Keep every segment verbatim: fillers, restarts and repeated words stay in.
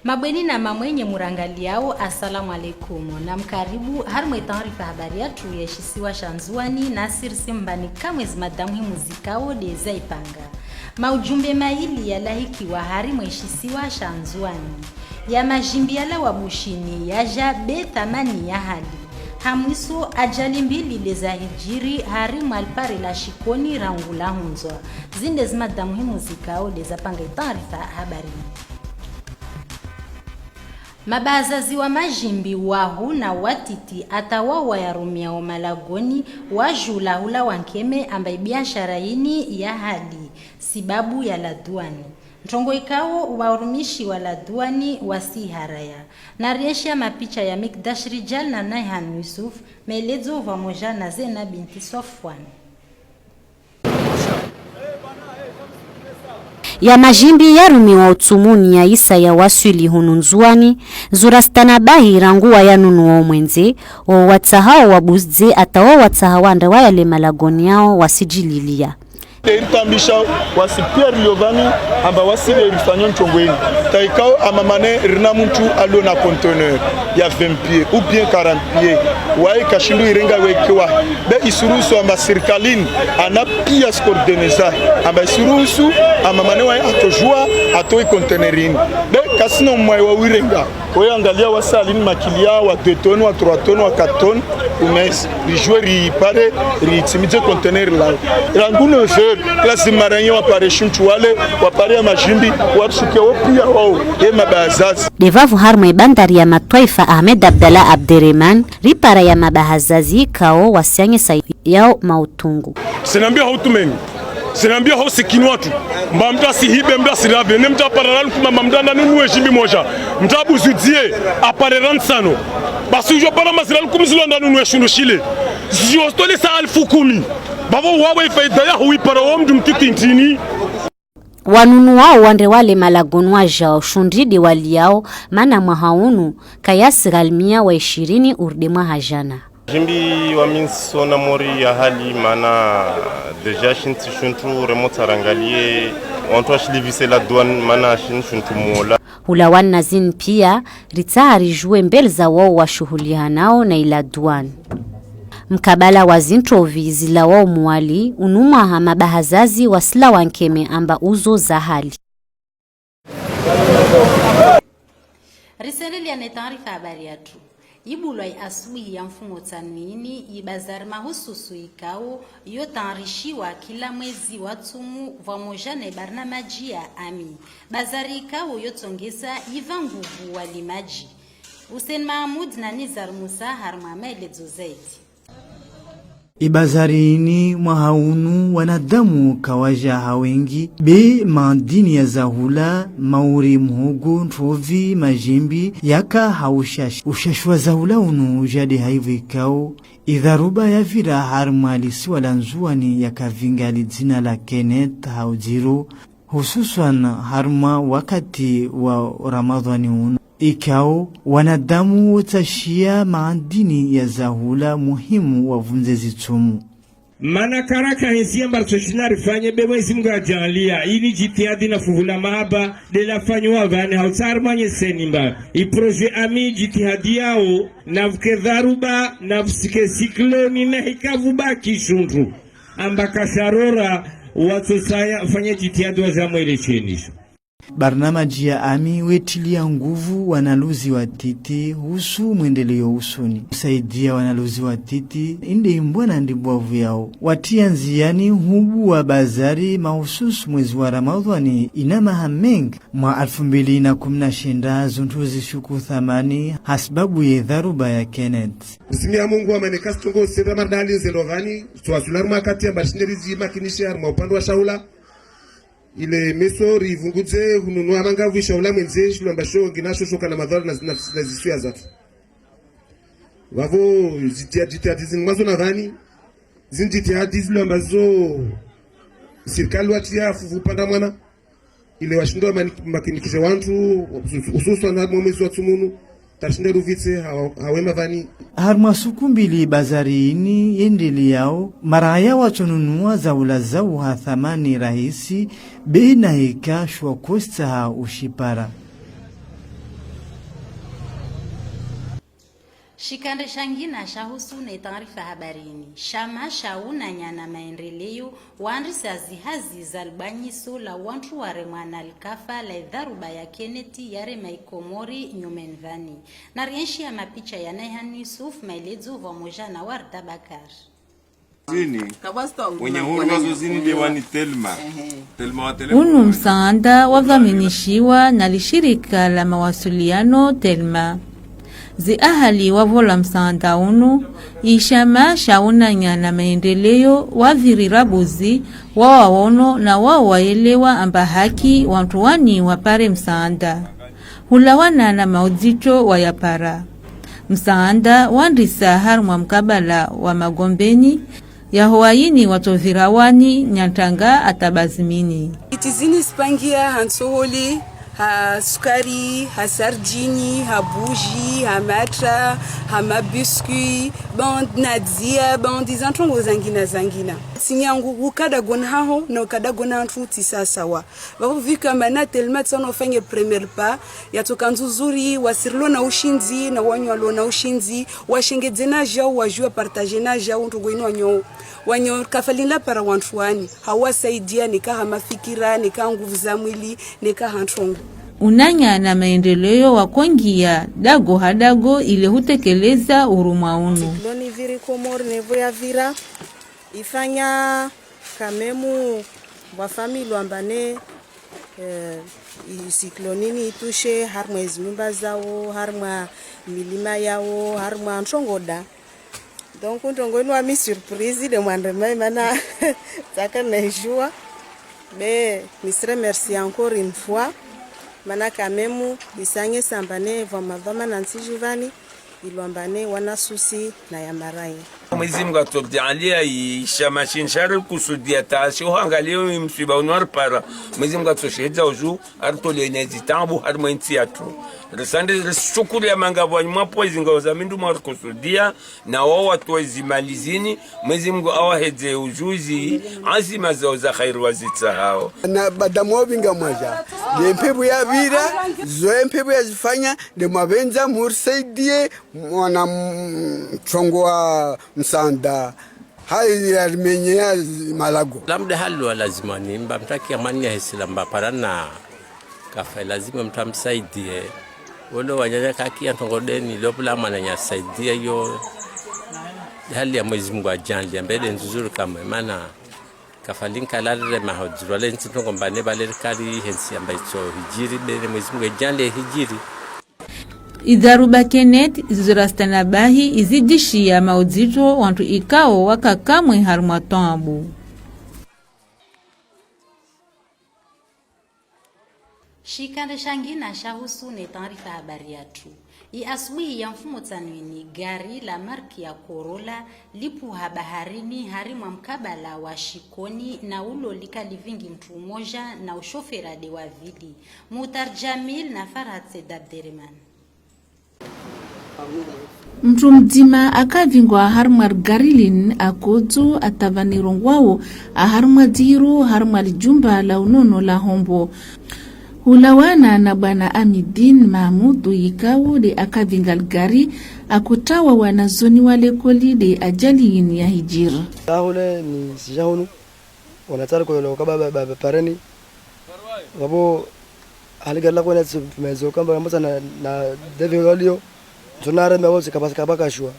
Mabweni na mamwenye murangaliao, assalamu alaikum. Na mkaribu, harimwa ye taarifa habari yatru ya shisiwa sha Ndzuani, nasi risimbani kamwe zi mada muhimu zikao de zaipanga. Maujumbe maili yalahikiwa harimwa ye shisiwa sha Ndzuani. Ya majimbi yalawa Bushini, yaja be thamani ya hali. Ha mwiso ajali mbili de zahijiri harimwa lipare la Shikoni rangu lahundzwa. Zinde zi mada muhimu zikao de zapanga ye taarifa habari. Mabahazazi wa majimbi wahu na watiti ata wao wayarumiao malagoni wajula hula wankeme amba ye biashara yini ya hali sibabu ya la douane. Ntrongo ikao warumishi wa la douane wasiharaya. Na rienshi ya mapicha ya Mikdash Rijal na Naihan Yusuf, maelezo pvamoja na Zena binti Sofwan. Ya majimbi yarumiwa utsumuni ya isa ya waswili hunu Ndzuani, zura sitanabahi rangu wayanunuwa omwendze, wo watsahao wabuzidze ata wo watsaha wandre wayale malagoni yao wasijililia. Eri tambisha wasi Pierre Liovani amba wasi le rifanyo ntrongo ini. Taikao amamane rina mutru alio na conteneur ya vingt pieds ou bien quarante pieds. Waye kashindru irenga weke wa. Be isuruhusu amba sirikalini ana pia sikordoneza. Amba isuruhusu amamane waye atojua atoi conteneur ini. Be kasina umwayi wa uirenga. Oye angalia wasalini makiliya wa deux tonnes, wa trois tonnes, wa quatre tonnes, umezi. Rijue ripare, ritsimidze conteneur lao. Rangu neuf heures, lazima ranye wapare shintru wale, wapare ya majimbi, watsuke wo pia wao, ye mabahazazi. De vavo harimwa ye bandari ya matwaifa Ahmed Abdallah Abderemane, ripara ya mabahazazi kao wasianyesa yao mautungu. Sinambia ho utumeni. Sinambia ho sikini watru. Mba mutru asihibe, mutru asirave. Ne mutru apare ranu kuma mba mutru anda nunuwe jimbi moja. Mutru abuzudzie, apare ranu sano. Basi ujo para mazi ranu kumi zilo anda nunuwe shinu shile. Zio stole sa alfu kumi. Bavo wawe faida ya huipara wo mutru mtiti ntini. Wanunuwao wandre wale malagoni wajao shundridi waliao, mana mwaha unu kayasi ghalimia wa ishirini urudi mwaha jana. Jimbi wa minso na mori ya hali mana deja shintsi shintru remotsa rangalie, wantru washilivise la douane mana shini shintru mola. Hulawani na zini pia, ritsaha rijue mbeli za wao washuhulihanao na ila douane. Mkabala wa zintrovi zilawao Mwali, unu mwaha mabahazazi wasilawa nkeme amba uzo za hali. Risendelea ne taarifa habari yatru. Ibulwa ye asubuhi ya mfumo tsanu ini, ye bazari mahususu ikao yotayarishiwa kila mwezi wa tsumu pvamoja ne barnamaji ya ami. Bazari ikao yotsongeza iva nguvu walimaji. Hussein Mahmoud na Nizar Musa harimwa maelezo zaidi. Ibazari ini mwaha unu wanadamu kawaja ha wengi, be madini ya zahula, mauri, muhogo, ntrovi, majimbi, yaka ha ushashi. Ushashi wa zahula unu ujade ha ivo ikao, idharuba yavira harimwa lisiwa la Ndzuani yakavinga lidzina la Kenneth ha udziro, hususwan harimwa wakati wa Ramadhani unu. Ikao, wanadamu wotsashia maadini ya zahula muhimu wavundze zitsumu. Mana karaka hensi ya mbartso shina rifanye be Mwenyezi Mungu ajaanlia, ini jitihadi na fuvu la mahaba, de la fanyiwa vani hautsa harimwa nye seni mba. I projet ami jitihadi yao, na vuke dharuba, na vusike sikloni, na hika vubaki shundru. Amba kasharora, watsosaya, fanya jitihadi wajamwele shenisho. Barnamaji ya ami wetilia nguvu wanaluzi watiti husu mwendeleo usoni. Usaidia wanaluzi watiti, inde imbwana ndi bwavu yao. Watia nziani hubu wa bazari mahususu mwezi wa Ramadhani ina maha mengi. Mwa alfu mbili na kumi na shenda zuntru zishuku thamani hasibabu ye dharuba ya Kenneth. Usimia Mungu wa maneka sitongo sera mardali nzelo vani, swasula ruma kati ya mbarshinde rizi makinishe haruma upande wa shaula. Ile meso rivungudze hununua manga vwisha ula mwendze shilo ambasho ngina shoshoka na madhara na, na, na zisuya zatu. Vavo zitia, jitihadi zini mwazo na vani, zini jitihadi zilo ambazo sirikali watia fuvu panda mwana, ile washindwa mani-, makinikishe wantru, hususwa na mwa mwezi wa tsumunu, tarishinda ruvitse ha-, hawema vani. Harumwa suku mbili bazari ini yendeleao, maraya watsonunua zaula zao ha thamani rahisi, bei na hika shwa kosta ha ushipara. Shikandre shangina shahusu ne taarifa habarini. Shama sha Unanya na Maendeleo wandrisa zihazi za libanyiso la wantru waremwa na likafa la idharuba ya Kenneth yarema Ikomori nyumeni vani. Na rienshi ya mapicha ya Naihan Yusuf, maelezo vwamoja na Warda Bakar. Zini, wenye huru wazo zini nde wani Telma. Telma wa Telma. Unu msaanda wavaminishiwa na lishirika la mawasiliano Telma. Zi ahali wavola msaanda unu, ishama sha Unanya na Maendeleo wavirira buzi, wawaono na wao waelewa amba haki wantru wani wapare msaanda. Hulawana na maudzitso wayapara. Msaanda wandrisa harumwa mkabala wa Magombeni, yaho wayini watsovira wani Nyantanga hata Bazimini. Itizini sipangia ha ntsoholi, ha sukari, ha sardini, ha buji, ha matra, ha mabiscuit, bon, nadia, bon, dizantrongo zangina zangina. Sinyangu ukada gona haho, na ukada gona antru tsi sawa. Vavo vika mana Telma tsano wafanye premier pas, yatsoka ndzuzuri, wasirilo na ushindzi, na wanyo walo na ushindzi, washengedze na jao, wajua partage na jao, ntrongo inu wanyo, wanyo kafalinla para wantru wani, hawasaidia, neka ha mafikira, neka ha nguvu za mwili, neka ha ntrongo. Unanya na Maendeleo wakongia dago ha dago ile hutekeleza urumwa unu. Cyclone viri Komori nevo yavira, ifanya kamemu wa famille wambane, eh, i cyclone ini itushe, harimwa izi nyumba zao, harimwa milima yao, harimwa ntrongo nda. Donc, ntrongo inu wami surprise nde mwandre mai mana tsaka na ijua. Be, mi remercie encore une fois. Mana kamemu, isanye sambane, vwa madhwamana ntsi juvani. Ilwambane wana susi na ya marai. Mwezi Mungu atsoridjaalia ishama shinshari kusudia tasi uhangalia msiba unu aripara. Mwezi Mungu atsoshehedza uju aritole ne zitabu harimwa intsi yatru. Risande rishukuru ya manga vwa nyuma po izi ngao za mindru mwarikusudia na wao watoa izi mali zini. Mwezi Mungu awahedze ujuzi azima zao za kheri wazitsahao. Na badamu wavinga mwaja. Ye mpepvo yavira, zo ye mpepvo yazifanya, nde mwavendza murisaidie, mwana m-, mtrongo wa msaanda, hayi yarimenyea malago. Lamde halwa lazima ni mba mtaki amani ya hesila mba parana kafa, lazima mtu amsaidie. Wolo wanyanya kaki ya ntrongo ndeni, lopula mwananya saidie yo. Hali ya Mwezi Mungu ajali, ya mbele nzuzuru kamwe, mana kafa linka lalile mahodzi, wale ntsi ntrongo mbane, bale kali hensi amba itso hijiri, bene Mwezi Mungu ajali hijiri. Idharuba Kenneth, zizo rastanabahi, izidishiya maudzitso wantru ikao waka kamwe harumwa taabu. Shikandre shangina shahusu ne taarifa habari yatru. Ye asubuhi ya mfumo tsanu ini, gari la marki ya Corolla lipvuha baharini harimwa mkabala wa Shikoni, na ulo lika livingi mtru umoja na ushofera nde wavili. Muhtar Jamil na Farhat Said Abderemane. Mtru mdzima akavingwa harimwa ligari lini, akodzu atavani rongwao aharimwa dziro harimwa lijumba la unono la Hombo. Hulawana na bwana Amidine Mahamudu yikao nde akavinga ligari, akotrawa wanazoni wa lekoli nde ajali yini yahijiri. Sahule ni sija hunu. Wana tsari kolo kaba ba, ba, ba, pareni. Vavo hali gari lako na tsi mezo kamba motsa na, na devi walio. Ntsona reme vavo tsikaba, tsikaba kashua.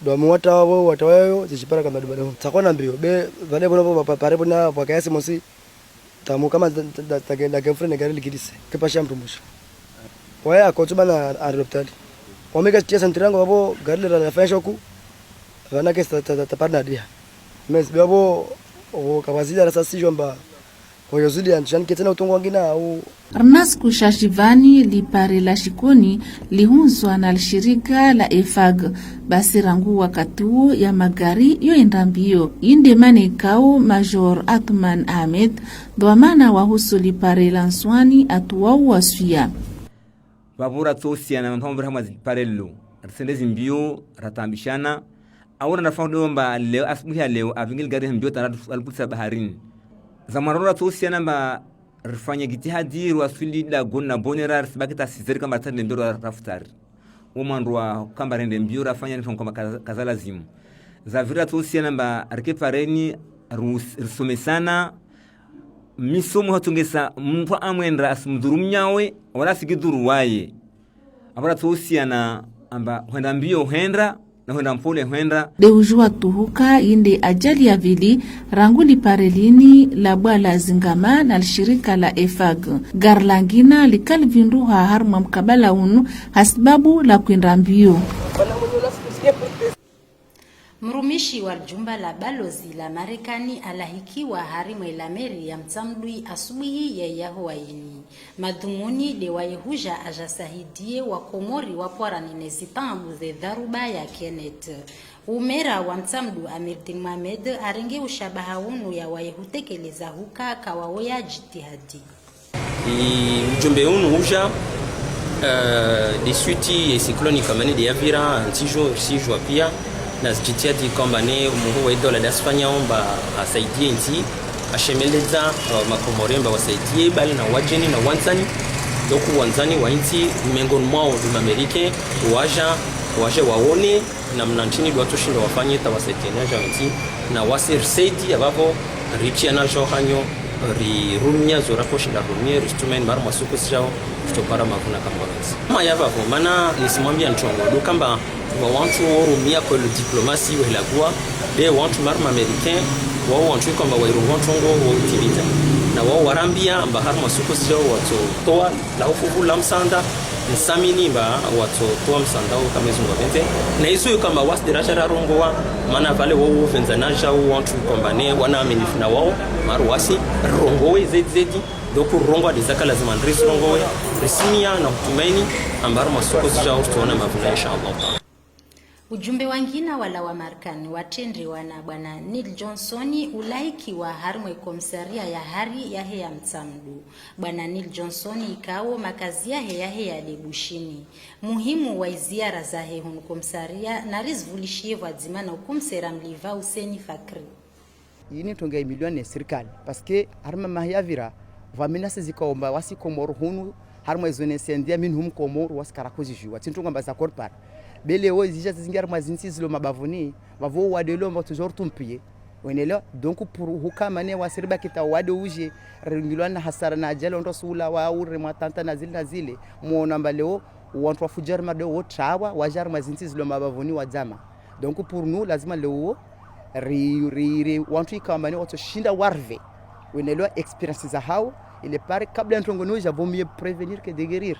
Ndo amu wata vavo, wata wayo, tsishipara kamba dubada. Tsakona mbio. Be, vale vono vavo pa, pare vona, vwa kayasi mosi. Tamu kama da, da, da, da, da, da, gari ligidise. Kipasha mtu mwisho. Waya akotu bana ari lopitali. Wamika tia santiri yangu vavo, gari lera lafanya shoku. Vana kesi ta, ta, ta, ta parna dia. Mezi, vavo, o, kavazidi arasa sijomba. Kwa hiyo zidi ya nchani ketsena utongo wangina au. Rina siku sha shivani lipare la Shikoni lihunzwa na lishirika la EFAG. Basi rangu wakati uwo ya magari yo enda mbio. Inde mane kao Major Athman Ahmed, dhwamana wahusu lipare la Nzwani atuwau waswiya. Vavo ratsohusiana na wandru wambira hamwa zipare lilo. Risende zimbio, ratambishana. Aura nafanya ndo mba leo, asubuhi ya leo, avingi ligari mbio tana aliputsa baharini. Za mwaroro ratsohusiana mba rifanye jitihadi, rwaswili Dagon na bonera, risibaki ta sizeri kamba tsari lembero ra, rafutari. wo mwandro wa kamba rende mbio rafanya ni kwamba kaza, kaza lazimu. Zavira tosiana mba rike pareni, rus-, risomesana, misomo hatsongesa mndru amwendra asimdhuru mnyawe, wala asikidhuru waye. Apvo ratosiana amba hwenda mbio hwendra, na hwenda mpole hwendra. De ujua tuhuka inde ajali ya vili, rangu lipare lini la bwala zingama na lishirika la EFAG. Gari langina likalivindruha harumwa mkabala unu hasibabu la kwenda mbio. Mrumishi wa jumba la balozi la Marekani alahikiwa harimwa la meri ya Mtsamdu asubuhi ya yaho wayini. Madhumuni de waye huja aja saidiye wa Komori wapwarane ne zitaabu ze dharuba ya Kenneth. Umera wa Mtsamdu Amirdine Mohamed arenge ushabaha unu ya waye hutekeleza huka kawaoya jitihadi. I ujumbe unu uja, eh, de suite ye cyclone kamba ne de yavira, ntsi jo, si jua pia, na zijitihadi kamba ne umuhu wa idola dasifanya omba asaidie ntsi, ashemeleza, eh, makomori mba wasaidie, bali na wajeni na wandzani, donc wandzani wa ntsi, mengoni mwao ni Mamerike, waja, waja waone, namna ntsini ndo watsoshinda wafanye ta wasaidie na ja ntsi, na wasi risaidie, apvapvo, ritia na jo hanyo, rirumia zo rakoshinda rumie, risitumaini mara masuku sijao, ritopara mavuna kama wantsi. Maya apvapvo, mana nisimwambia ntrongo, ndo kamba, wa wantru worumia kwelo diplomasi wehilagua, de wantru mara Mamerike, wao wantru kamba wairungu ntrongo wo utimiza. Na wao warambia, mba harumwa suku sijao watsotoa, la ufuvu la msanda, nsamini mba watsotoa msanda wo kama izungu wapvendze. Na izo yo kamba wasi deraja rarongowa, mana vale wo uvendza na ja wo wantru kamba ne wana aminifu na wao, mara wasi, rongowe zedi zedi, donc rongowa de zaka lazima nrizirongowe, risimia na utumaini, amba harumwa suku sijao ritoona mavuna, insha Allah. Ujumbe wangina wala wa Marekani watrendewa na bwana Neil Johnson ulahikiwa harimwa ye komisaria ya hari yahe ya Mtsamdu. Bwana Neil Johnson ikao makazi yahe yahe ya de Bushini. Muhimu wa iziara zahe hunu komisaria na rizivulishie pvwadzima na ukomisera mliva Hussein Fakri. Ini ntrongo ya imilwa ne sirikali. Parce que harimwa maha yavira, pvwa menace zikao mba wasi Komoro hunu, harimwa izo ne sendia minhum Komoro, wasi karakozijua. Tsi ntrongo amba za corpar. Bele wo zija zizingia harimwa zintsi zilo mabavuni, pvapvo wade lo mba toujours tumpie. Wenelewa, donc pour hukama ne wasi ribaki ta wade uje, ringilwa na hasara na ajali, ondro sula wa ure mwa tanta na zile na zile. Mwona mba leo, wantru wa fujari made wo trawa, waja harimwa zintsi zilo mabavuni wadzama. Donc pour nous, lazima leo, ri, ri, ri, wantru ikao mba ne watsoshinda warve. Wenelewa expérience zahao, ile pare kabla ntrongo no ja vaut mieux prévenir que de guérir.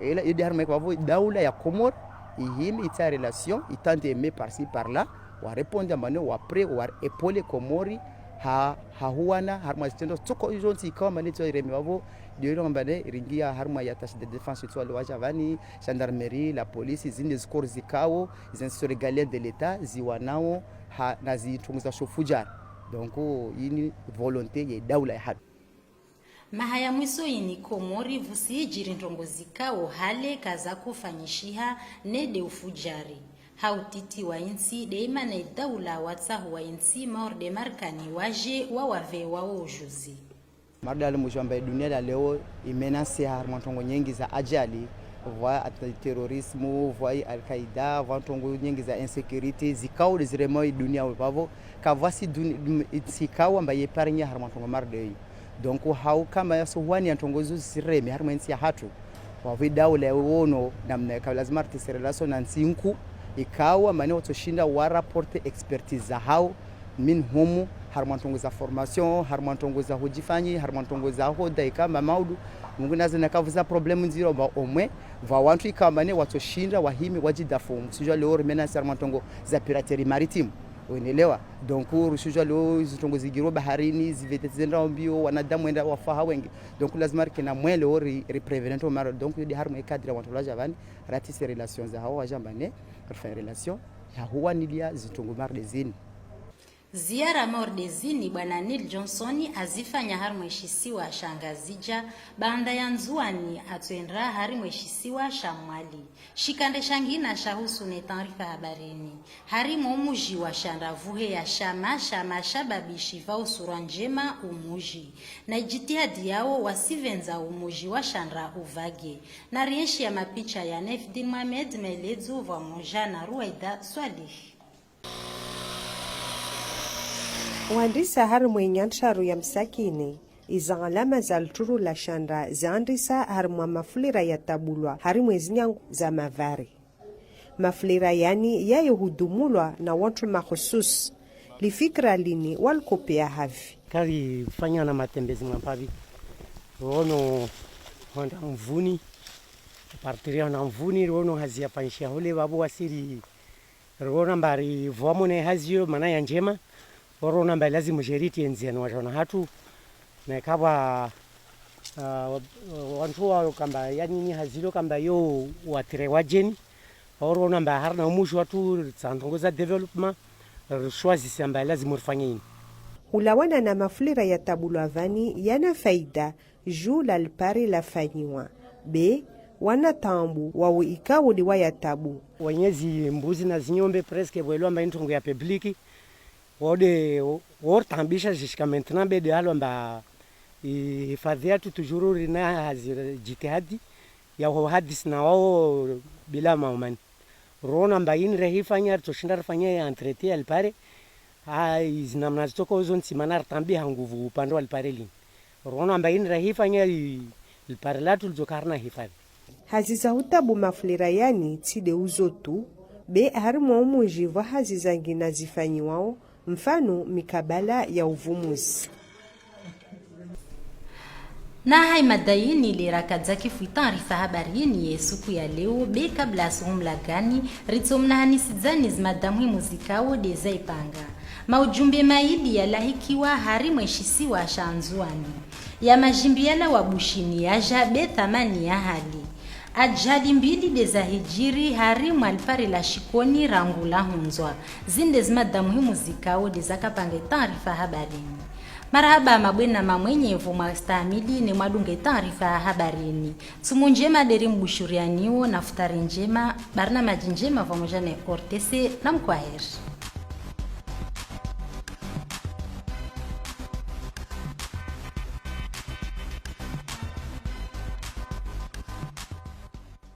Ela, yo de harimwa ikao pvapvo daula ya Komori, ihime, ita relation, itande eme par-ci par-là, wa répondre amba ne, wa prêt, wa épaule Komori, ha, ha huwana, harimwa zitrendwa, tsoko izo ntsi ikao mba ne tso ireme pvapvo, de yo amba ne, ringia harimwa ya tâche de défense, tso wale waja pvani, gendarmerie, la police, zinde zi corps zikao, zi institutions régaliennes de l'État, ziwanao, ha, na zintrongo za shofujari. Donc, ini volonté ye daula yahatru. Maha ya mwiso ini Komori pvusi ijiri ntrongo zikao hale kaza kufanyishiha ne de ufujari. Ha utiti wa intsi de imana idaula watsahu wa intsi maor de Marekani waje wawave wao ujuzi. Mardali mujua mba idunia la leo imenase harimwa ntrongo nyengi za ajali, pvwa ata-, terrorisme, pvwa i Al-Qaeda, pvwa ntrongo nyengi za insécurité, zikao de zirema idunia pvapvo, kapvwasi duni-, dum-, itsi ikao amba ye épargne harimwa ntrongo mardei. Donc, hau kama yaso huwania ntrongo zo zireme harimwa intsi yahatru. Wapvi daula wono namna ikao lazima ritise relation na ntsi nkuu, ikao amba ne watsoshinda wa rapporter expertise zahao, minhum, harimwa ntrongo za formation, harimwa ntrongo za hujifanyi, harimwa ntrongo za hoda, ikao amba maudu, Mungu naze na kavu za problème ndziro amba omwe, pvwa wantru ikao amba ne watsoshinda, wahime, wajidafu, msijua leo rimenase harimwa ntrongo za piraterie maritime. Wenelewa. Donc, rusujua leo zintrongo zigiro baharini, zivedeti zenda mbio, wanadamu wenda wafa ha wengi. Donc, lazima rike na mwele wo ri, ri prévenir ntrongo mara. Donc, yo de harimwa ye cadre ya wantru laja pvani, ratise relation zahao waja amba ne, rifanye relation, ya huwanilia zintrongo mara de zini. Ziara maordezini bwana Neil Johnson azifanya harimwa eshisiwa sha Ngazidja, baanda ya Ndzuwani atswenda harimwa eshisiwa sha Mwali. Shikandre shangina shahusu ne taarifa habarini. Harimwa umuji wa Shandra pvuhe ya shama, shama shababishi pvwa usura ndjema umuji. Na ijitihadi yawo wasipvendza umuji wa Shandra upvage. Na rienshi ya mapicha ya Nefdin Mohamed, maelezo pvwamoja na Ruwaida Swalih. Wandisa harimwa enyantraru ya Msakini, iza alama za luturu la Shandra zaandisa harimwa mafulira yatabulwa harimwa ezinyangu za mavare. Mafulira yani yaye hudumulwa na wantru mahusus. Lifikira lini walikopvea havi. Karifanya na matembezi mwa mpapvi. Wono hwenda Mvuni. Partir ya hwenda Mvuni, wono hazi yafanyisha hule pvapvo wasiri. Riona amba ripvwamona ehazi yo mana ya ndjema, oriona amba ilazimu jeriti endziani wadjana hatru, na ikapvwa, ah, wa-, wantru wayo kamba, yani ni hazi lo kamba yo watire wadjeni, oriona amba harina umuji watru ritsaha ndrongo za développement, rishwazisi amba ilazimu rifanye ini. Hulawana na mafulira yatabulwa pvani yana faida, ju la lipare lafanyiwa. Be, wana taambu, wawo ikao de waya tabu. Wenyezi mbuzi na zinyombe presque pvwelwa amba introngo ya public. Wode, wo-, wortambisha jusqu'à maintenant be de halo amba i-, hifadhi yatru toujours rina hazi jitihadi ya ho hadisi na wao bila maumani. Rona amba ini rahifanya, ritsoshinda rifanye entretien ya lipare. Ha, izi namna zitsoko zontsi mana ritambiha nguvu upande wa lipare lini. Rona amba ini rahifanya i-, lipare latru lidjoka harina hifadhi. Hazi za hutabu mafulira yani tsi de uzo tu, be harimwa umuji pvwa hazi zangina zifanyiwao, mfano mikabala ya uvumuzi. Na hayi mada yini le rakadza kifu taarifa habari yini ye suku ya leo, be kabla asuhumlagani, ritsomnahanisidzani zimada muhimu zikao de zaipanga. Maujumbe mayili yalahikiwa harimwa eshisiwa sha Ndzuwani. Ya majimbi yalawa Bushini yaja be thamani ya hali. Ajali mbili de zahijiri harimwa lipare la Shikoni rangu lahundzwa. Zinde zimada muhimu zikao de zakapanga taarifa habarini. Marahaba mabwana mamwenyevu mwastahamili ne mwadunga taarifa habarini. Tsumu ndjema de rimbushurianiwo na futari ndjema, barnamaji ndjema pvamoja ne O R T C na mkwaheri.